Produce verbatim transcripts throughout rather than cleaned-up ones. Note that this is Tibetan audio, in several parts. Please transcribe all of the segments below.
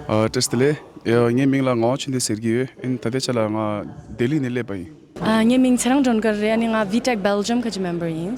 ཨ། བཀྲ་ཤིས་བདེ་ལེགས། ཨ། ངའི་མིང་ལ་ངག་དབང་ཆོས་ལྡན་ཟེར་གྱི་ཡོད། ཨ་ནི་ད་ལྟའི་ཆ་ལ་ང་ལྡི་ལི་ནས་སླེབས་པ་ཡིན། ཨ། ངའི་མིང་ཚེ་རིང་སྒྲོལ་དཀར་རེད། ཨ་ནི་ང་ཝི་ཊེག་སྦེལ་ཇམ་ཁ་ཅིག་མེམ་བར་ཡིན།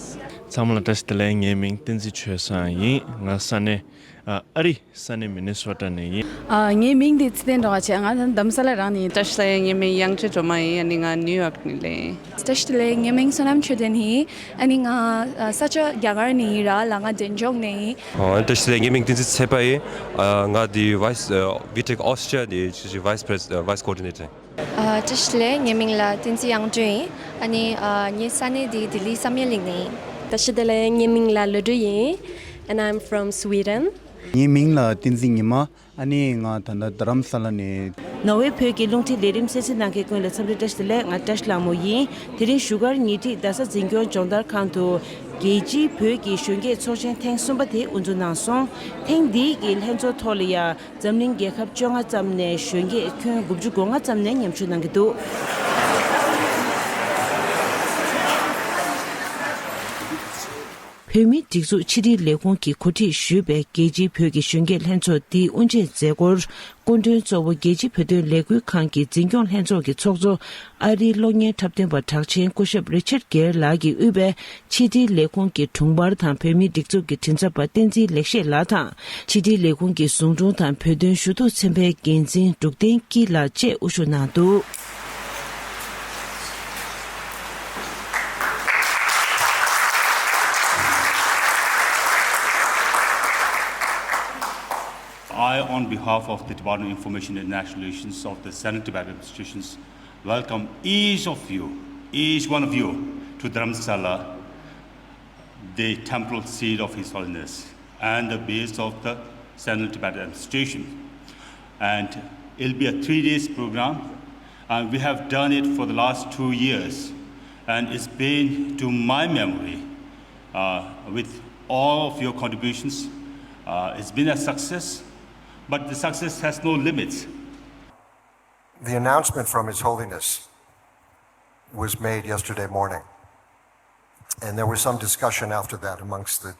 ཚང་མ་ལ་བཀྲ་ཤིས་བདེ་ལེགས། ངའི་མིང་བསྟན་འཛིན་ཆོས་བཟང་ཡིན། ང་ས་གནས། ཨ། ཨ་རི་ས་གནས་མི་ནི་སོ་ཊ་ནས་ཡིན། ཨ། ངའི་མིང་དེ་ཚེ་བརྟན་སྒྲོལ་དཀར་བྱས། ང་རྡ་རམ་ས་ལ་རང་ནས་ཡིན། བཀྲ་ཤིས་བདེ་ལེགས། ངའི་མིང་དབྱངས་ཅན་སྒྲོལ་མ་ཡིན། ཨ་ནི་ང་ནིའུ་ཡོག་ནས་སླེབས་ཡིན། བཀྲ་ཤིས་བདེ་ལེགས། ངའི་མིང་བསོད་ནམས་ཆོས་ལྡན་ཡིན། ཨ་ནི་ང་ཨ་ས་ཆ་རྒྱ་གར་ནས་ཡིན་ར། ལ་ང་འབྲས་ལྗོངས་ནས་ཡིན། ཨ། བཀྲ་ཤིས་བདེ་ལེགས། ངའི་མིང་བསྟན་འཛིན་ཚེ་དཔལ་ཡིན། ཨ། ང་འདི་ཝའི་སི་ཨ་ཝི་ཊེག་ཨོ་སི་ཊི་རི་ཡ་འདི་ཝའི་སི་པི་རེ་སི་ཝའི་སི་ཀོ་ཌི་ནེ་ཊར་ཡིན། ཨ། བཀྲ་ཤིས་བདེ་ལེགས། ངའི་མིང་ལ་བསྟན་འཛིན་དབྱངས་སྒྲོན་ཡིན། ཨ་ནི་ཨ་ངའི་ས་གནས་འདི་ལྡི་ལི་བསམ་ཡས་གླིང་ནས་ཡིན། བཀྲ་ཤིས་བདེ་ལེགས། ངའི་མིང་ལ་ལོ་སྒྲོན་ཡིན། And I'm from Sweden. ངའི་མིང་ལ་བསྟན་འཛིན་ཉི་མ། ཨ་ནི་ང་ད་ལྟ་རྡ་རམ་ས་ལ་ནས། ནོར་ཝེ་བོད་ཀྱི་རླུང་འཕྲིན་ལས་རིམ་གསན་གཟིགས་གནང་མཁན་ཀུན་ལ་འཚམས་འདྲི་བཀྲ་ཤིས་བདེ་ལེགས། ང་བཀྲ་ཤིས་ལྷ་མོ་ཡིན། དེ་རིང་བཞུགས་སྒར་ཉེ་འཁྲིས་རྡ་ས་འཛིན་སྐྱོང་སྦྱོང་བརྡར་ཁང་དུ་རྒྱལ་སྤྱིའི་བོད་ཀྱི་གཞོན་སྐྱེས་ཚོགས་ཆེན་ཐེངས་གསུམ་པ་དེ་དབུ་འཛུགས་གནང་སོང་། ཐེངས་འདིའི་གི་ལྷན་ཚོགས་ཐོག་ལ་ཡང་འཛམ་གླིང་རྒྱལ་ཁབ་བཅོ་ལྔ་ཙམ་ནས་གཞོན་སྐྱེས་ཁྱོན་དགུ་བཅུ་གོ་ལྔ་ཙམ་ནས་མཉམ་ཞུགས་གནང་གི་འདུག་བོད་མིའི་སྒྲིག་འཛུགས་ཕྱི་དྲིལ་ལས་ཁུངས་ཀྱིས་གོ་སྒྲིག་ཞུས་པའི་རྒྱལ་སྤྱིའི་བོད་ཀྱི་གཞོན་སྐྱེས་ལྷན་ཚོགས་འདིའི་དབུ་འབྱེད་མཛད་སྒོར། སྐུ་མགྲོན་གཙོ་བོ་རྒྱལ་སྤྱིའི་བོད་དོན་ལས་འགུལ་ཁང་གི་འཛིན་སྐྱོང་ལྷན་ཚོགས་ཀྱི་ཚོགས་གཙོ་ཨ་རིའི་གློག་བརྙན་འཁྲབ་སྟོན་པ་གྲགས་ཆེན་སྐུ་ཞབས་རི་ཆར་གེར་ལགས་ཀྱིས་དབུས་པའི་ཕྱི་དྲིལ་ལས་ཁུངས་ཀྱི་དྲུང་འཕར་དང་བོད་མིའི་སྒྲིག་འཛུགས་ཀྱི་མགྲིན་ཚབ་པ་བསྟན་འཛིན་ལེགས་བཤད་ལགས་དང་། ཕྱི་དྲིལ་ལས་ཁུངས་ཀྱི་ཟུང་དྲུང་དང་བོད་དོན་ཞུ་གཏུག་ཚན་པའི་འགན་འཛིན་འབྲུག་བསྟན་སྐྱིད་ལགས་བཅས་དབུ་བཞུགས་གནང་འདུག I, on behalf of the Department of Information and National Relations of the Sino-Tibetan Institutions, welcome each of you, each one of you, to Dharamsala, the temporal seat of His Holiness and the base of the Sino-Tibetan Administration. And it'll be a three days program, and we have done it for the last two years, and it's been, to my memory, uh, with all of your contributions, uh, it's been a success, but the success has no limits. The announcement from His Holiness was made yesterday morning, and there was some discussion after that amongst the,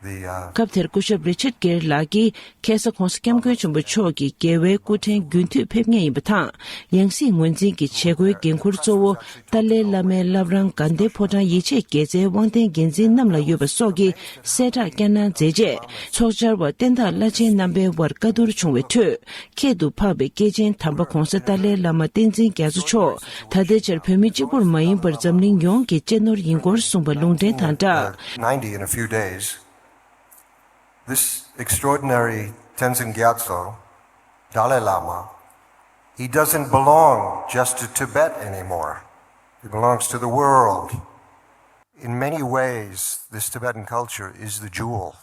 the, uh, སྐབས་དེར་སྐུ་ཞབས་རི་ཆར་གེར་ལགས་ཀྱིས་ཁ་སང་༸གོང་ས་༸སྐྱབས་མགོན་ཆེན་པོ་མཆོག་གི་རྒྱལ་བའི་སྐུ་ཕྲེང་རྒྱུན་མཐུད་ཕེབས་ངེས་ཡིན་པ་དང་། ཡང་སྲིད་ངོས་འཛིན་གྱི་བྱེད་སྒོའི་འགན་འཁུར་གཙོ་བོ་ཏཱ་ལའི་བླ་མའི་བླ་བྲང་དགའ་ལྡན་ཕོ་བྲང་ཡིད་ཆེས་རྒྱལ་མཚན་དབང་ལྡན་རྒྱལ་མཚན་རྣམས་ལ་ཡོད་པ་སོགས་ཀྱི་གསལ་བསྒྲགས་བསྐྱར་གནང་མཛད་རྗེས། ཚོགས་བཅར་བ་བསྟན་བདག་བླ་ཆེན་རྣམ་པའི་དབར་བཀའ་བསྡུར་བྱུང་བའི་ཁྲོད། ཁྱད་དུ་འཕགས་པའི་སྐྱེས་ཆེན་དམ་པ་༸གོང་ས་ཏཱ་ལའི་བླ་མ་བསྟན་འཛིན་རྒྱ་མཚོ་མཆོག་ད་ལྟའི་ཆར་བོད་མི་གཅིག་པུར་མ་ཡིན་པར་འཛམ་གླིང་ཡོངས་ཀྱི་གཅེས་ནོར་ཡིན་སྐོར་གསུངས་པ་ལུང་འདྲེན་དང་སྦྲགས། Ninety in a few days, this extraordinary Tenzin Gyatso, Dalai Lama, he doesn't belong just to Tibet anymore. He belongs to the world. In many ways, this Tibetan culture is the jewel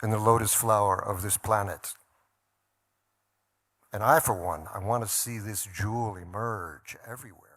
and the lotus flower of this planet. And I, for one, I want to see this jewel emerge everywhere.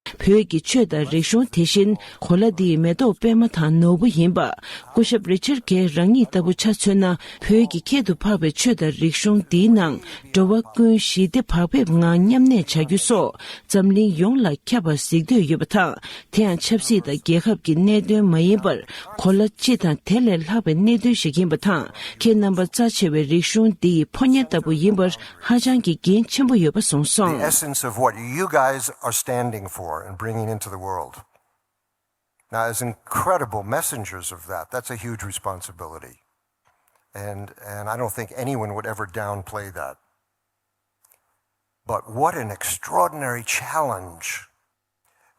བོད་ཀྱི་ཆོས་དང་རིག་གཞུང་དེ་བཞིན་གོ་ལ་འདིའི་མེ་ཏོག་པད་མ་དང་ནོར་བུ་ཡིན་པ། སྐུ་ཞབས་རི་ཆར་གེར་རང་ཉིད་ལྟ་བུ་ཆ་མཚོན་ན། བོད་ཀྱི་ཁྱད་དུ་འཕགས་པའི་ཆོས་དང་རིག་གཞུང་འདིའི་ནང་འགྲོ་བ་ཀུན་ཞི་བདེ་བག་ཕེབས་ངང་མཉམ་གནས་བྱ་རྒྱུ་སོགས་འཛམ་གླིང་ཡོངས་ལ་ཁྱབ་པ་གཟིགས་འདོད་ཡོད་པ་དང་། དེ་ཡང་ཆབ་སྲིད་དང་རྒྱལ་ཁབ་ཀྱི་གནད་དོན་མ་ཡིན་པར། གོ་ལ་སྤྱི་དང་དེ་ལས་ལྷག་པའི་གནད་དོན་ཞིག་ཡིན་པ་དང་། ཁྱེད་རྣམ་པ་རྩ་ཆེ་བའི་རིག་གཞུང་འདི་ཡི་ཕོ་ཉ་ལྟ་བུ་ཡིན་པར་ཧ་ཅང་གི་འགན་ཆེན་པོ་ཡོད་པ་གསུངས་སོང་། The essence of what you guys are standing for and bringing into the world. Now, as incredible messengers of that, that's a huge responsibility. And, and I don't think anyone would ever downplay that. But what an extraordinary challenge.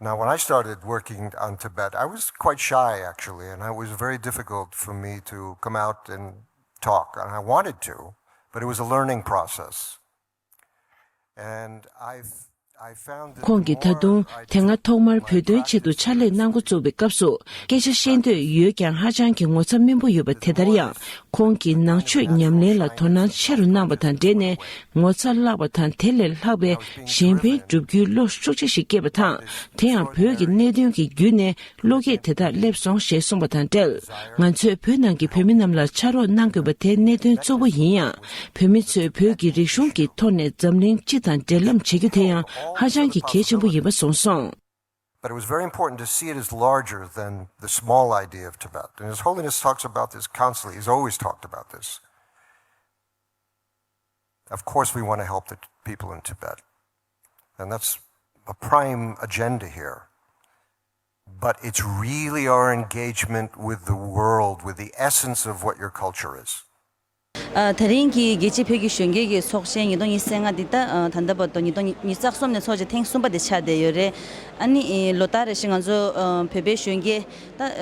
Now, when I started working on Tibet, I was quite shy, actually, and it was very difficult for me to come out and talk. And I wanted to, but it was a learning process. And I've, I found that the more I took my classes, ཁོང་གིས་ད་དུང་དེ་སྔ་ཐོག་མར་བོད་དོན་ཆེད་དུ་ཕྱག་ལས་གནང་འགོ་བཙུགས་པའི་སྐབས་སུ། སྐད་ཆ་བཤད་འདོད་ཡོད་ཀྱང་ཧ་ཅང་གི་ངོ་ཚ་སྨིན་པོ་ཡོད་པ་དེ་ལྟར་ཡང་། ཁོང་གིས་ནང་ཆོས་ཉམས་ལེན་ལ་དོ་སྣང་ཆེ་རུ་གནང་བ་དང་འབྲེལ་ནས། ངོ་ཚ་བརླག་པ་དང་དེ་ལས་ལྷག་པའི་གཞན་ཕན་བསྒྲུབ་རྒྱུའི་བློ་ཤུགས་ཆེ་ཞིག་སྐྱེས་པ་དང་། དེ་ཡང་བོད་ཀྱི་གནད་དོན་གྱི་བརྒྱུད་ནས་བློ་སྐྱེད་དེ་དག་སླེབས་སོང་ཞེས་གསུངས་པ་དང་འབྲེལ། ང་ཚོས་བོད་ནང་གི་བོད་མི་རྣམས་ལ་ཕྱག་རོགས་གནང་དགོས་པ་དེ་གནད་དོན་གཙོ་བོ་ཡིན་ཡང་། བོད་མི་ཚོས་བོད་ཀྱི་རིག་གཞུང་གི་ཐོག་ནས་འཛམ་གླིང་སྤྱི་དང་འབྲེལ་ལམ་བྱེད་རྒྱུ་དེ་ཡང་ཧ་ཅང་གི་གལ་ཆེན་པོ་ཡིན་པ་གསུངས་སོང་། But it was very important to see it as larger than the small idea of Tibet. And His Holiness talks about this constantly. He's always talked about this. Of course, we want to help the people in Tibet. And that's a prime agenda here. But it's really our engagement with the world, with the essence of what your culture is. ཨ། དེ་རིང་གི་རྒྱལ་སྤྱིའི་བོད་ཀྱི་གཞོན་སྐྱེས་ཀྱི་ཚོགས་ཆེན་ཉིས་སྟོང་ཉི་ཤུ་རྩ་ལྔ་འདི་ད་ཨ། ད་ལྟ་བར་དུ་ཉིས་སྟོང་ཉི་ཤུ་རྩ་གསུམ་ནས་ཚོགས་ཆེན་ཐེངས་གསུམ་པ་དེ་ཆགས་བསྡད་ཡོད་རེད། ཨ་ནི་ཨེ། ལོ་ལྟར་རེ་བཞིན་ང་ཚོ་ཨ། བོད་པའི་གཞོན་སྐྱེས་ད་ཨ།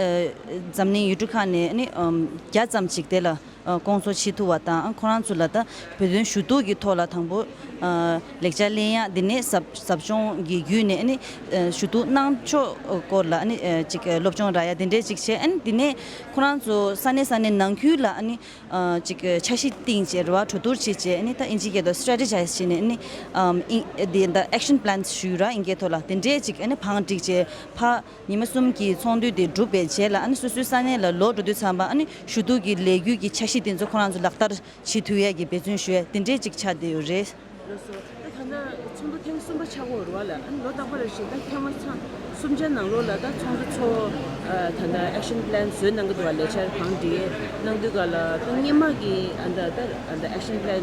འཛམ་གླིང་ཡུལ་གྲུ་ཁག་ནས་ཨ་ནི་ཨ། བརྒྱ་ཙམ་ཅིག་དེ་ལ་ཨ། སྐོང་ཚོགས་བྱེད་ཐུབ་པ་དང་། ཨ། ཁོ་རང་ཚོ་ལ་ད་བོད་དོན་ཞུ་གཏུག་གི་ཐོག་ལ་དང་པོ་ཨ། ལེགས་ཆ་ལེན་ཡ། དེ་ནས་ཟབ་ཟབ་སྦྱོང་གི་བརྒྱུད་ནས་ཨ་ནི་ཨ། ཞུ་གཏུག་གནང་ཕྱོགས་སྐོར་ལ་ཨ་ནི་ཨ། ཅིག་ཨ། སློབ་སྦྱོང་རག་ཡ་དེ་འདྲས་ཅིག་བྱས། ཨ་ནི་དེ་ནས་ཁོ་རང་ཚོ་ས་གནས་ས་གནས་ནང་ཁུལ་ལ་ཨ་ནི། ཨ། ཅིག་འཆར་གཞི་བཏིང་བྱས་རེད་བ། གྲོས་བསྡུར་བྱས་བྱས་ཨ་ནི་ད་ཨིན་ཇིའི་སྐད་དུ་strategize བྱས་ནས་ཨ་ནི་ཨམ། ཨིན། འདི་ད་action plans ཞུས་ར། ཨིན་སྐད་ཐོག་ལ་དེ་འདྲས་ཅིག་ཨ་ནི་བང་བསྒྲིགས་བྱས། ཕར་ཉི་མ་གསུམ་གྱི་ཚོགས་འདུ་དེ་གྲུབ་པའི་རྗེས་ལ་ཨ་ནི་སོ་སོའི་ས་གནས་ལ་ལོག་འགྲོ་དུས་ཙམ་པ་ཨ་ནི་ཞུ་གཏུག་གི་ལས་འགུལ་གྱི་འཆར་གཞི་དེ་ཚོ་ཁོ་རང་ཚོ་ལག་བསྟར་བྱེད་ཐུབ་ཡས་ཀྱི་འབད་བརྩོན་ཞུ་ཡས་དེ་འདྲས་ཅིག་ཆགས་བསྡད་ཡོད་རེད། ལགས་སོ། ད་ད་ལྟ་ཚོགས་འདུ་ཐེངས་གསུམ་པ་ཆགས་ཀྱི་ཡོད་རེད་བ་ལགས། ཨ་ནི་ལོ་རྟག་པར་རེ་བཞིན་ད་ཐེངས་མ་ཚང་གསུམ་ཆའི་ནང་ལོགས་ལ་ད་ཚོགས་འདུ་ཚོགས། ཨ། ད་ལྟ་action plan བཟོས་གནང་གི་འདུག་བ། ལས་འཆར་གང་འདྲ་གནང་དུས་ག་ལ་ད་སྔོན་མ་གི་ཨ་ད་ད་ད་action plan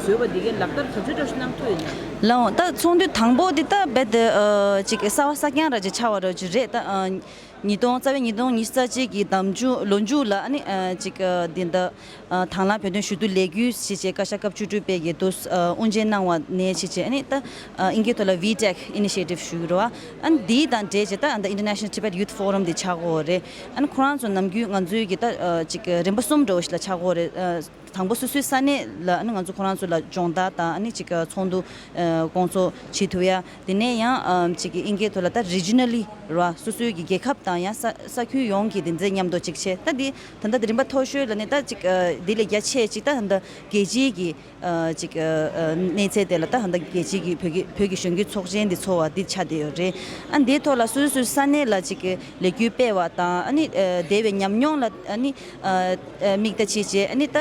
བཟོས་པ་འདི་གའི་ལག་བསྟར་ག་ཚོད་འདྲ་ཞིག་གནང་ཐུབ་ཡོད་ན། ལགས་འོང་། ད་ཚོགས་འདུ་དང་པོ་འདི་ད་རྦད་དེ་ཨ། ཅིག་གསར་པ་གསར་རྐྱང་ར་ཅིག་ཆགས་པ་ར་ཅིག་རེད། ད་ཨ། ཉིས་སྟོང་རྩ་བའི་ཉིས་སྟོང་ཉི་ཤུ་རྩ་གཅིག་གི་ཟླ་མཇུག་ལོ་མཇུག་ལ་ཨ་ནི་ཨ། ཅིག་ཨ། འདི་ད་ཨ། དང་བླངས་བོད་དོན་ཞུ་གཏུག་ལས་འགུལ་ཞེས་བྱས་བཀའ་ཤག་སྐབས་བཅུ་དྲུག་པའི་གི་དུས་ཨ། དབུ་འབྱེད་གནང་བ་ནས་བྱས་བྱས་ཨ་ནི་ད་ཨ། ཨིན་སྐད་ཐོག་ལ་VTAC initiative ཞུ་གི་རེད་བ། ཨ་ནི་འདི་དང་འབྲེལ་བྱས་ད་ཨ། ད་International Tibet Youth Forum འདི་ཆགས་ཀྱི་ཡོད་རེད། ཨ་ནི་ཁོ་རང་ཚོ་ནམ་རྒྱུན་ང་ཚོའི་གི་ད་ཨ། ཅིག་རིམ་པ་གསུམ་འདྲ་བོ་ཞིག་ལ་ཆགས་ཀྱི་ཡོད་རེད། ཨ། དང་པོ་སོ་སོའི་ས་གནས་ལ་ཨ་ནི་ང་ཚོ་ཁོ་རང་ཚོ་ལ་སྦྱོང་བརྡར་དང་ཨ་ནི་ཅིག་ཚོགས་འདུ་ཨ། སྐོང་ཚོགས་བྱེད་ཐུབ་ཡ། དེ་ནས་ཡང་ཨ། ཅིག་ཨིན་སྐད་ཐོག་ལ་ད་regionally ར། སོ་སོའི་གི་རྒྱལ་ཁབ་དང་ཡང་ས་ས་ཁུལ་ཡོངས་ཀྱི་དེ་ཚོའི་མཉམ་དུ་ཅིག་བྱས། ད་འདི་ད་ལྟ་དེ་རིམ་པ་མཐོ་ཤོས་ལ་ནི་ད་ཅིག་ཨ། འདི་ལས་རྒྱ་ཆེ་ཅིག་ད་ད་ལྟ་རྒྱལ་སྤྱིའི་གི་ཨ། ཅིག་ཨ། གནས་ཚད་དེ་ལ་ད་ད་ལྟ་རྒྱལ་སྤྱིའི་གི་བོད་ཀྱི་བོད་ཀྱི་གཞོན་སྐྱེས་ཚོགས་ཆེན་འདི་ཚོགས་པ་འདི་ཆགས་བསྡད་ཡོད་རེད། ཨ། འདིའི་ཐོག་ལ་སོ་སོའི་ས་གནས་ལ་ཅིག་ལས་འགུལ་སྤེལ་བ་དང་ཨ་ནི་ཨ། འདས་པའི་ཉམས་མྱོང་ལ་ཨ་ནི་ཨ། དམིགས་ད་བྱས་བྱས་ཨ་ནི་ད།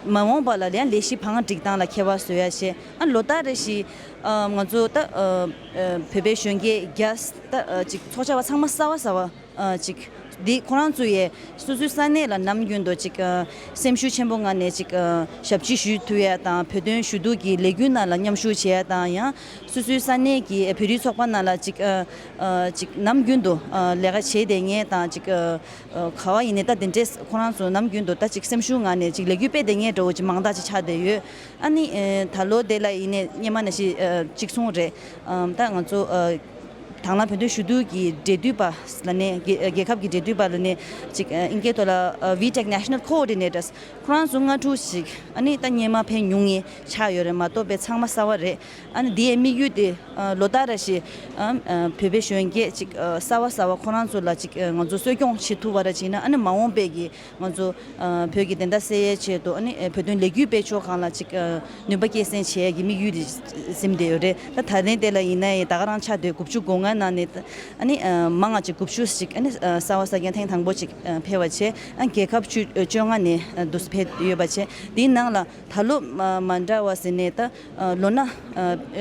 མ་འོངས་པ་ལ་ཡང་ལས་གཞི་བང་སྒྲིག་སྟངས་ལ་མཁས་པ་བཟོ་ཡ་བྱས། ཨ། ལོ་ལྟར་རེ་བཞིན་ཨ། ང་ཚོ་ད་ཨ། ཨ། བོད་པའི་གཞོན་སྐྱེས་བརྒྱ་ད་ཨ། ཅིག་ཚོགས་བཅར་བ་ཚང་མ་གསར་པ་གསར་པ་ཨ། ཅིག་འདི་ཁོ་རང་ཚོ་ཡས་སོ་སོའི་ས་གནས་ལ་ནམ་རྒྱུན་དུ་ཅིག་ཨ། སེམས་ཤུགས་ཆེན་པོ་ངང་ནས་ཅིག་ཨ། ཞབས་ཕྱི་ཞུ་ཐུབ་ཡ་དང་། བོད་དོན་ཞུ་གཏུག་གི་ལས་འགུལ་ནང་ལ་མཉམ་ཞུགས་བྱེད་ཡ་དང་། ཡང་སོ་སོའི་ས་གནས་ཀྱི་བོད་རིགས་ཚོགས་པ་ནང་ལ་ཅིག་ཨ། ཨ། ཅིག་ནམ་རྒྱུན་དུ་ཨ། ལས་ཀ་བྱེད་བསྡད་མཁན་དང་། ཅིག་ཨ། ཨ། ག་བ་ཡིན་ནའི་ད་དེ་འདྲས་ཁོ་རང་ཚོ་ནམ་རྒྱུན་དུ་ད་ཅིག་སེམས་ཤུགས་ངང་ནས་ཅིག་ལས་འགུལ་སྤེལ་བསྡད་མཁན་འདྲ་བོ་ཅིག་མང་དག་ཅིག་ཆགས་བསྡད་ཡོད། ཨ་ནི་ཨ། ད་ལོ་དེ་ལ་ཡིན་ནའི་སྔོན་མ་ནང་བཞིན་ཨ། གཅིག་མཚུངས་རེད། ཨམ། ད་ང་ཚོ་ཨ། དང་བླངས་བོད་དོན་ཞུ་གཏུག་གི་འབྲེལ་མཐུད་པ་ལ་ནས་རྒྱལ་རྒྱལ་ཁབ་ཀྱི་འབྲེལ་མཐུད་པ་ལ་ནས་ཅིག་ཨ། ཨིན་སྐད་ཐོག་ལ་ཨ། VTAC National Coordinators ཁོ་རང་ཚོ་ལྔ་དྲུག་ཞིག་ཨ་ནི་ད་སྔོན་མ་ཕན་ཉུང་ངེས་ཆགས་ཡོད་རེད་མ་གཏོགས་པའི་ཚང་མ་གསར་པ་རེད། ཨ་ནི་འདིའི་དམིགས་ཡུལ་དེ་ཨ། ལོ་ལྟར་རེ་བཞིན་ཨ། ཨ། བོད་པའི་གཞོན་སྐྱེས་ཅིག་ཨ། གསར་པ་གསར་པ་ཁོ་རང་ཚོ་ལ་ཅིག་ཨ། ང་ཚོ་གསོ་སྐྱོང་བྱེད་ཐུབ་པ་ར་བྱས་ན་ཨ་ནི་མ་འོངས་པའི་གི་ང་ཚོ་ཨ། བོད་ཀྱི་བདེན་མཐའ་གསལ་ཡའི་ཆེད་དུ་ཨ་ནི་ཨ། བོད་དོན་ལས་འགུལ་སྤེལ་ཕྱོགས་སྒང་ལ་ཅིག་ཨ། ནུས་པ་སྐྱེད་སྲིང་བྱེད་ཡས་ཀྱི་དམིགས་ཡུལ་དེ་ཟིན་བསྡད་ཡོད་རེད། ད་ད་ལན་དེ་ལ་ཡིན་ན་ཡང་ད་ག་རང་ཆགས་བསྡད། དགུ་བཅུ་གོ་ལྔ་ནང་ནས་ཨ་ནི་ཨ། མང་ང་ཅིག་དགུ་བཅུ་ཞིག་ཨ་ནི་ཨ། གསར་པ་གསར་རྐྱང་ཐེངས་དང་པོ་ཅིག་ཨ། ཕེབས་པ་བྱས། ཨ། རྒྱལ་ཁབ་བཅུ་བཅོ་ལྔ་ནས་ཨ། འདུག་སེ་ཕེབས་ཡོད་པ་བྱས། དེའི་ནང་ལ་ད་ལོ་མ་མ་འདྲ་བ་ཟེར་ནས་ད་ཨ། ལོ་ན་ཨ།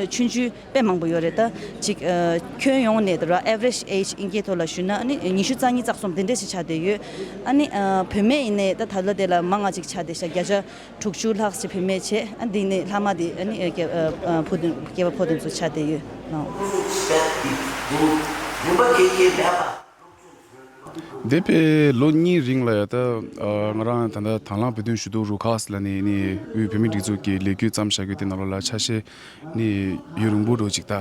ཆུང་ཆུང་དཔེ་མང་པོ་ཡོད་རེད། ད་ཅིག་ཨ། ཁྱོན་ཡོངས་ནས་ད་ར་average age ཨིན་སྐད་ཐོག་ལ་ཞུས་ན་ཨ་ནི་ཉི་ཤུ་རྩ་གཉིས་རྩ་གསུམ་དེ་འདྲས་ཞིག་ཆགས་བསྡད་ཡོད། ཨ་ནི་ཨ། བུད་མེད་ཡིན་ནའི་ད་ད་ལོ་དེ་ལ་མང་ང་ཅིག་ཆགས་བསྡད་ཤག་བརྒྱ་ཆ་དྲུག་ཅུ་ལྷག་ཅིག་བུད་མེད་བྱས། ཨ། འདི་ནས་ལྷག་མ་དེ་ཨ་ནི་སྐྱེ་ཨ། ཕོ་དེ་སྐྱེས་པ་ཕོ་དེ་ཚོ་ཆགས་བསྡད་ཡོད་ལགས། འདས་པའི་ལོ་གཉིས་རིང་ལ་ཡ་ད་ང་རང་ད་ལྟ་དང་བླངས་བོད་དོན་ཞུ་གཏུག་རུ་ཁག་ལ་ནི་ནི་དབུས་བོད་མིའི་སྒྲིག་འཛུགས་ཀྱི་ལས་འགུལ་བརྩམས་བཞག་རྒྱུ་དེ་ནང་ལོགས་ལ་ཆ་ཤས་ནི་ཡུན་རིང་པོ་འགྲོ་ཅིག་ད་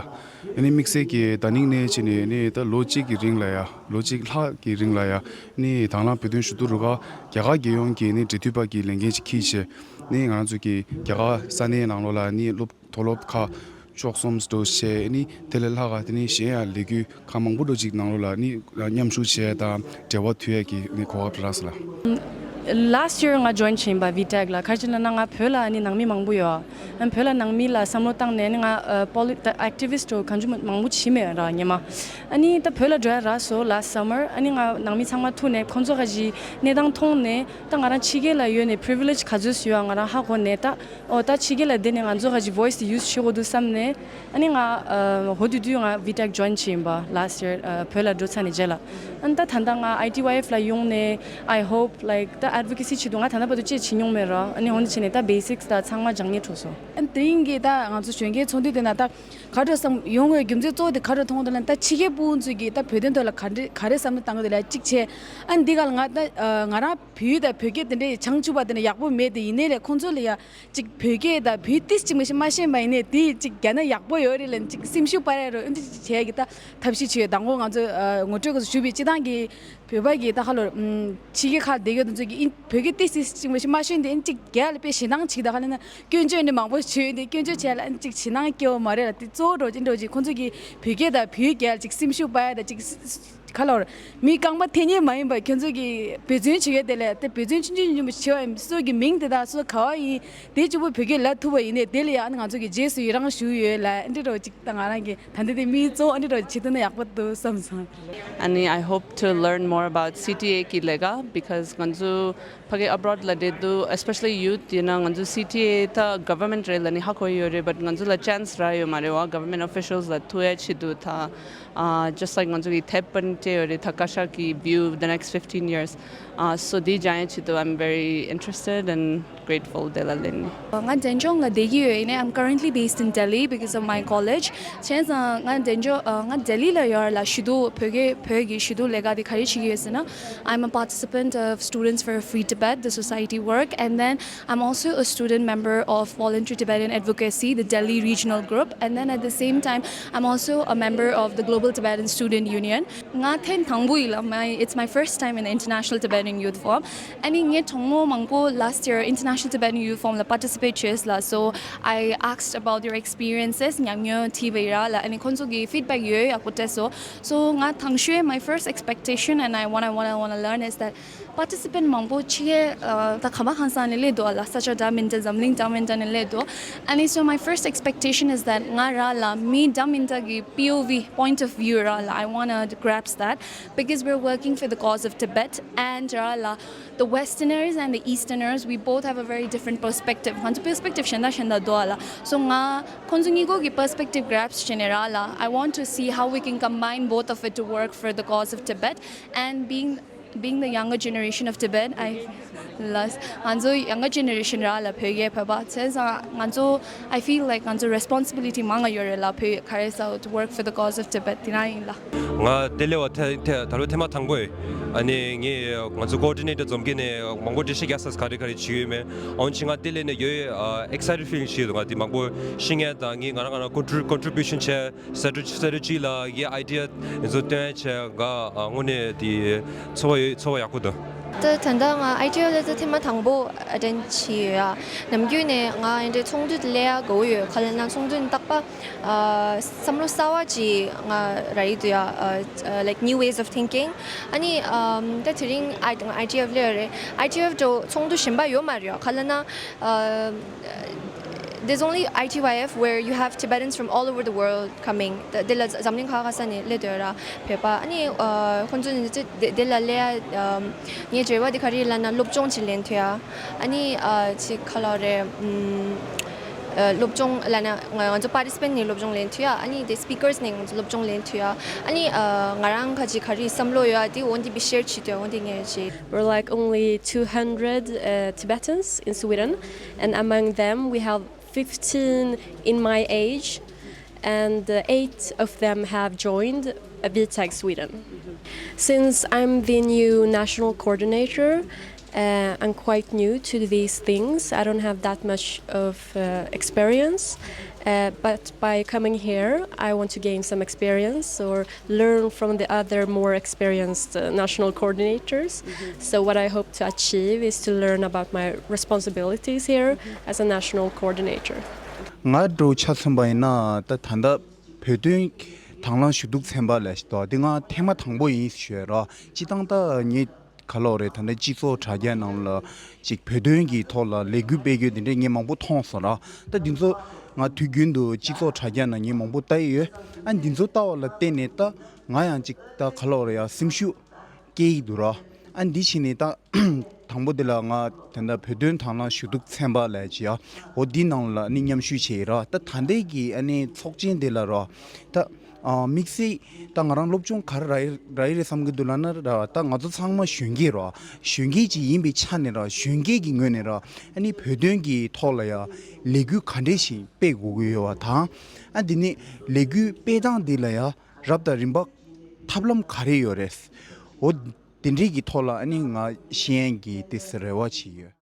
ནི་དམིགས་བསལ་གྱི་ད་ནིང་ནས་བྱས་ནས་ནི་ད་ལོ་གཅིག་གི་རིང་ལ་ཡ་ལོ་གཅིག་ལྷག་གི་རིང་ལ་ཡ་ནི་དང་བླངས་བོད་དོན་ཞུ་གཏུག་རུ་ཁག་རྒྱ་གར་རྒྱལ་ཡོངས་ཀྱི་ནི་འབྲེལ་མཐུད་པ་གི་ལས་འགན་ཅིག་འཁྱེར་བྱས་ནི་ང་རང་ཚོ་གི་རྒྱ་གར་ས་གནས་ནང་ལོགས་ལ་ནི་སློབ་མཐོ་སློབ་ཁག་བཅུ་གསུམ་འགྲོ་བྱས་ནི་དེ་ལས་ལྷག་ག་དེ་ནི་གཞན་ཡང་ལས་འགུལ་ཁག་མང་པོ་འགྲོ་ཅིག་ནང་ལོགས་ལ་ནི་མཉམ་ཞུགས་བྱས་དང་འབྲེལ་བ་མཐུད་ཡས་ཀྱི་ནི་གོ་སྐབས་རག་སོང་ལགས། Last year ང་join བྱས་ཡིན་པ་VTAC ལ། ག་རེ་བྱས་ན་ང་བོད་ལ་ནི་ནང་མི་མང་པོ་ཡོད། ཨ་ནི་བོད་ལ་ནང་མི་ལ་བསམ་བློ་བཏང་ནས་ནི་ང་ཨ་politi- activist འགྲོ་གང་བྱུང་མང་པོ་བྱས་མེད་ར་སྔོན་མ། ཨ་ནི་ད་བོད་ལ་འགྲོ་ཡ་རག་སོང་last summer། ཨ་ནི་ང་ནང་མི་ཚང་མ་ཐུག་ནས་ཁོང་ཚོ་ག་ཅིག་གནས་སྟངས་མཐོང་ནས་ད་ང་རང་ཕྱི་རྒྱལ་ལ་ཡོད་ནས་privilege ག་ཚོད་ཡོད་ང་རང་ཧ་གོ་ནས་ད། ཨོ་ད་ཕྱི་རྒྱལ་ལ་བསྡད་ནས་ང་ཚོ་ག་ཅིག་voice དེ་use བྱེད་དགོས་འདུག་བསམ་ནས། ཨ་ནི་ང་ཨ་ཧོ་དུས་དུས་ང་VTAC join བྱས་ཡིན་པ་last year ཨ་བོད་ལ་འགྲོ་ཚར་ནས་རྗེས་ལ། ཨ་ནི་ད་ད་ལྟ་ང་ITYF ལ་ཡོང་ནས་I hope like ད་ Advocacy་ཆེད་དུ་ང་ད་ལྟ་བར་དུ་ཅིག་བྱེད་མྱོང་མེད་ར། ཨ་ནི་འོན་ཏེ་བྱས་ནས་ད་basics་ད་ཚང་མ་སྦྱང་ཉེ་འགྲོ་སོང་། ཨ་ནི་དེ་རིང་གི་ད་ང་ཚོ་གཞོན་སྐྱེས་ཚོགས་འདུ་དེ་ན་ད་ག་འདྲ་བསམ་ཡོང་བའི་རྒྱུ་མཚན་གཙོ་བོ་དེ་ག་འདྲ་མཐོང་འདུག་ལབ་ན། ད་ཕྱི་རྒྱལ་ཕྲུ་གུ་ཚོས་ཀྱིས་ད་བོད་དོན་ཐོག་ལ་ག་འདྲ་ག་རེ་བསམ་བློ་བཏང་གི་འདུག་ལབ་གཅིག་བྱས། ཨ་ནི་འདི་ག་ལ་ང་ད་ང་རང་བོད་ཡིག་དང་བོད་སྐད་དེ་འདྲའི་བྱང་ཆུབ་པ་དེ་འདྲ་ཡག་པོ་མེད་དེ། ཡིན་ནའི་ལས་ཁོང་ཚོ་ལ་ཡ་གཅིག་བོད་སྐད་དང་བོད་ཡིག་ཏིས་གཅིག་མ་ཤེས་མ་ཤེས་པ་ཡིན་ནའི་དེ་གཅིག་རྒྱག་ན་ཡག་པོ་ཡོད་རེད་ལབ་གཅིག་སེམས་ཤུགས་སྤར་ཡ་རོགས། ཨ་ནི་གཅིག་བྱས་ཀྱི་ད་ཐབས་ཤེས་བྱས། དང་པོ་ང་ཚོ་ཨ་ངོ་སྤྲོད་སྐབས་སུ་ཞུས་པའི་སྤྱི་བཏང་གི་བོད་པ་གི་ད་ཧ་ལོ་ཕྱི་རྒྱལ་ཁག་བསྡད་ཡོད་དེ་ཚོ་གིས་ཨིན་བོད་སྐད་ཏིས་ཏིས་གཅིག་མ་ཤེས་མ་ཤེས་དེ་ཨིན་གཅིག་རྒྱག་ལ་དཔེ་ཞེད་སྣང་བྱེད་ཀྱི། ད་ག་ལབ་ན་སྐྱོན་བརྗོད་འདི་མང་པོ་བྱས་ཏེ་སྐྱོན་བརྗོད་བྱས་ལ་ཨིན་གཅིག་ཞེད་སྣང་སྐྱེ་བ་མ་རེད་ལ། དེ་གཙོ་བོ་འགྲོ་ཅི་འགྲོ་ཅི་ཁོང་ཚོ་གིས་བོད་སྐད་དང་བོད་ཡིག་རྒྱག་ལ་གཅིག་སེམས་ཤུགས་སྤར་ཡ་དང་གཅིག་ག་ལབ་ར། མི་རྐང་པ་འཐེན་མཁན་མ་ཡིན་པར་ཁྱོད་ཚོ་གིས་འབད་བརྩོན་བྱེད་ཡ་དེ་ལས་དེ་འབད་བརྩོན་ཆུང་ཆུང་ཆུང་ཆུང་བྱེད་པ་ཡིན། སོ་གི་མིང་དེ་དག་སོ་ག་བ་ཡིན་དེ་གཅིག་པོ་བོད་སྐད་ལབ་ཐུབ་པ་ཡིན་ནའི་དེ་ལ་ཡ་ཨ་ནི་ང་ཚོ་གི་རྗེས་སུ་ཡི་རང་ཞུ་ཡོད་ལ། ཨ་འདྲ་རོགས་གཅིག་ད་ང་རང་གི་ད་འདི་དེ་མི་གཙོ་བོ་ཨ་འདྲ་རོགས་བྱེད་ཐུབ་ན་ཡག་པོ་འདུག་བསམ་སོང་། ཨ་ནི་I hope to learn more about C T A གི་ལས་ཀ། Because ང་ཚོ་ཕ་གི་abroad ལ་བསྡད་དུས་especially youth ཡིན་ན་ང་ཚོ་C T A ད་government རེད་ལབ་ནི་ཧ་གོ་ཡོད་རེད། But ང་ཚོ་ལ་chance རག་ཡོད་མ་རེད་བ། Government officials ལ་ཐུག་ཡ་ཆེད་དུ་ད་ཨ་just like ང་ཚོ་གི་དེབ་པར་སྤྲད་ཡོད་རེད། ད་བཀའ་ཤག་གི་view the next fifteen years. ཨ་so འདི་སྦྱང་ཡ་ཆེད་དུ I'm very interested and grateful དེ་ལ་ལན། ང་འབྲས་ལྗོངས་ལ་བསྡད་ཀྱི་ཡོད། ཡིན་ནའི་I'm currently based in Delhi because of my college. བྱས་ཙང་ང་འབྲས་ལྗོངས་ང་ལྡི་ལི་ལ་ཡོད་ལ་ཞུ་གཏུག་བོད་ཀྱི་བོད་ཀྱི་ཞུ་གཏུག་ལས་ཀ་དེ་ག་རེ་བྱེད་ཀྱི་ཡོད་ཟེར་ན། I'm a participant of Students for a Free Tibet, the society work, and then I'm also a student member of Voluntary Tibetan Advocacy, the Delhi regional group, and then at the same time, I'm also a member of the Global Tibetan Student Union. ང་ཐེངས་དང་པོ་ཡིན་ལ། My, it's my first time in the International Tibetan Youth Forum. ཨ་ནི་ངས་གྲོགས་མོ་མང་པོ་last year International Tibetan Youth Forum ལ་participate བྱས་ལ། So I asked about their experiences. ཉམས་མྱོང་དྲིས་པ་ཡིན་ར་ལ། ཨ་ནི་ཁོང་ཚོ་གི་feedback ཡོད་ཡག་པོ་སྤྲད་སོང་། So ང་དང་ཤོས་my first expectation and I wanna, wanna, wanna learn is that participant མང་པོ་ཕྱི་རྒྱལ་ཨ་ད་ཁམས་པ་ཁམས་སངས་ནས་སླེབས་འདུག་ལ། ས་ཆ་འདྲ་མི་འདྲ་འཛམ་གླིང་འདྲ་མི་འདྲ་ནས་སླེབས་འདུག་ཨ་ནི་so my first expectation is that ང་ར་ལ་མི་འདྲ་མི་འདྲ་གི་P O V, point of view ར་ལ། I wanna grasp that because we're working for the cause of Tibet and ར་ལ the Westerners and the Easterners, we both have a very different perspective. ང་ཚོ་perspective གཞན་དག་གཞན་དག་འདུག་ལ། So ང་ཁོང་ཚོ་གཉིས་ཀོ་གི་perspective grasp བྱས་ནས་ར་ལ། I want to see how we can combine both of it to work for the cause of Tibet and being being the younger generation of Tibet, I last ང་ཚོ་younger generation ར་ལ་བོད་རྒྱའི་བོད་པ་བྱས་ཙང་ང་ཚོ I feel like ང་ཚོ་responsibility མང་ང་ཡོད་རེད་ལ། བོད་ག་རེ་ཟེར་to work for the cause of Tibet དེ་ན་ཡིན་ལ། ང་ལྡི་ལི་བ་ཐེ་ཐེ་ད་ལོ་ཐེངས་མ་དང་པོ་ཡིན། ཨ་ནི་ངས་ང་ཚོ་coordinator འཛོམས་ཀྱི་ནས་མང་པོ་འགྲེལ་བཤད་རྒྱག་ས་ག་རེ་ག་རེ་བྱེད་ཡོད་མེད། འོན་ཀྱང་ང་ལྡི་ལི་ནས་ཡོད་excited feeling ཞིག་ཡོད་འདུག་ང་འདི་མང་པོ་ཤེས་མཁན་དང་ངས་ང་རང་ང་རང་contribute contribution བྱས། strategy strategy ལ་ཡི་idea འདི་ཚོ་སྟོན་བྱས་ང་དངོས་གནས་དེ་ཚོར་བ་ཡོད། ཚོར་བ་ཡག་པོ་འདུག་ད་ད་ལྟ་ང་I T F ལ་ད་ཐེངས་མ་དང་པོ་attend བྱས་ཡོད་ཡ། ནམ་རྒྱུན་ནས་ང་འདི་འདྲའི་ཚོགས་འདུ་སླེབས་ཡ་དགའ་བོ་ཡོད། ག་ལབ་ན་ཚོགས་འདུ་ནི་རྟག་པར་བསམ་བློ་གསར་བ་ཅིག་ང་རག་གི་འདུག་ཡ། Like new ways of thinking. ཨ་ནི་ད་དེ་རིང་I- I T F སླེབས་ཡོད་རེད། I T F འདྲ་བོ་ཚོགས་འདུ་གཞན་པ་ཡོད་མ་རེད་ཡ། ག་ལབ་ན། There's only I T Y F where you have Tibetans from all over the world coming. དེ་ལ་འཛམ་གླིང་ག་ག་ས་ནས་སླེབས་འདུག་ར་བོད་པ། ཨ་ནི་ཁོང་ཚོ་ནི་དེ་ལ་སླེབས་ཡ་ངའི་རེ་བ་དེ་ག་རེ་ལབ་ན་སློབ་སྦྱོང་ཅིག་ལེན་ཐུབ་ཡ། ཨ་ནི་ཅིག་ག་ལབ་རེད། སློབ་སྦྱོང་ལབ་ན་ང་ཚོ་participant ནས་སློབ་སྦྱོང་ལེན་ཐུབ་ཡ། ཨ་ནི་དེ་speakers ནས་ང་ཚོ་སློབ་སྦྱོང་ལེན་ཐུབ་ཡ། ཨ་ནི་ང་རང་ག་ཅིག་ག་རེ་བསམ་བློ་ཡོད་ཡ་དེ་འོ་འདི་བི་share བྱེད་ཐུབ་ཡ། འོ་འདི་ངས་བྱེད། We're like only two hundred uh, Tibetans in Sweden, and among them we have fifteen in my age, and uh, eight of them have joined uh, VTAG Sweden. Since I'm the new national coordinator, uh, I'm quite new to these things. I don't have that much of uh, experience, uh, but by coming here, I want to gain some experience or learn from the other more experienced uh, national coordinators. So what I hope to achieve is to learn about my responsibilities here as a national coordinator. ང་འདྲ་བོ་ཆ་མཚོན་པ་ཡིན་ན་ད་ད་ལྟ་བོད་དོན་དང་བླངས་ཞུ་གཏུག་ཚན་པ་ལ་ཞིག་འདུག་འདི་ང་ཐེངས་མ་དང་པོ་ཡིན་ཞུ་ཡ་ར། སྤྱིར་བཏང་ད་ངས་ག་ལབ་རེད། ད་ལྟ་སྤྱི་ཚོགས་དྲ་རྒྱ་ནང་ལ་ཅིག་བོད་དོན་གྱི་ཐོག་ལ་ལས་འགུལ་སྤེལ་རྒྱུ་དེ་འདྲས་ངས་མང་པོ་མཐོང་སོང་ར། ད་འདི་ཚོ་ང་དུས་རྒྱུན་དུ་སྤྱི་ཚོགས་དྲ་རྒྱ་ནང་ངས་མང་པོ་ལྟ་ཡི་ཡོད། ཨ་འདི་ཚོ་ལྟ་བ་ལ་བརྟེན་ནས་ད་ང་ཡང་ཅིག་ད་ག་ལབ་རེད་ཡ། སེམས་ཤུགས་སྐྱེ་ཡི་འདུག་ར། ཨ་འདི་བྱས་ནས་ད་དང་པོ་དེ་ལ་ང་ད་ལྟ་བོད་དོན་དང་བླངས་ཞུ་གཏུག་ཚན་པ་ལབ་ཅིག་ཡ། འོ་འདི་ནང་ལ་ནི་མཉམ་ཞུགས་བྱས་ཡི་ར། ད་ད་ལྟའི་གི་ཨ་ནི་ཚོགས་ཆེན་དེ་ལ་ར་ད་ ཨ་དམིགས་བསལ་ད་ང་རང་སློབ་སྦྱོང་ག་རེ་རག་ཡི་རེད་བསམ་གྱི་འདུག་ལབ་ན་ར། ད་ང་ཚོ་ཚང་མ་གཞོན་སྐྱེས་ར། གཞོན་སྐྱེས་ཅིག་ཡིན་པའི་ཆ་ནས་ར། གཞོན་སྐྱེས་ཀྱི་ངོས་ནས་ར། ཨ་ནི་བོད་དོན་གྱི་ཐོག་ལ་ཡ་ལས་འགུལ་ག་འདྲས་ཤིག་སྤེལ་དགོས་ཀྱི་ཡོད་པ་དང་། ཨ་འདི་ནི་ལས་འགུལ་སྤེལ་སྟངས་འདི་ལ་ཡ་རབ་དང་རིམ་པ་ཐབས་ལམ་ག་རེ་ཡོད་རེད། འོ་དེ་འདྲས་ཀྱི་ཐོག་ལ་ཨ་ནི་ང་ཤེས་ཡོན་གྱི་ཏོག་ཙམ་རེ་བ་ཅིག་ཡོད།